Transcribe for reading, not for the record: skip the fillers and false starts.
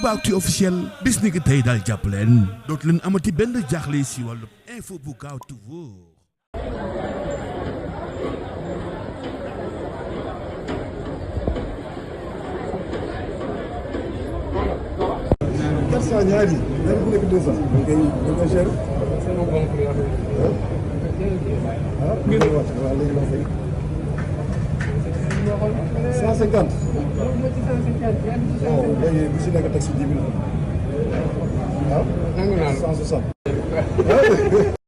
Aboubacry officiel bis ni ki tey daal jàpp leen dootu leen amati benn jaaxle si wàllu info bu gaaw te wóor. ñaari bu nekk 200 da koy cher. C'est bon prix ngeen wax waaw léegi la fay 150. Bon léegi bu si nekk taxi 10 000 waaw 160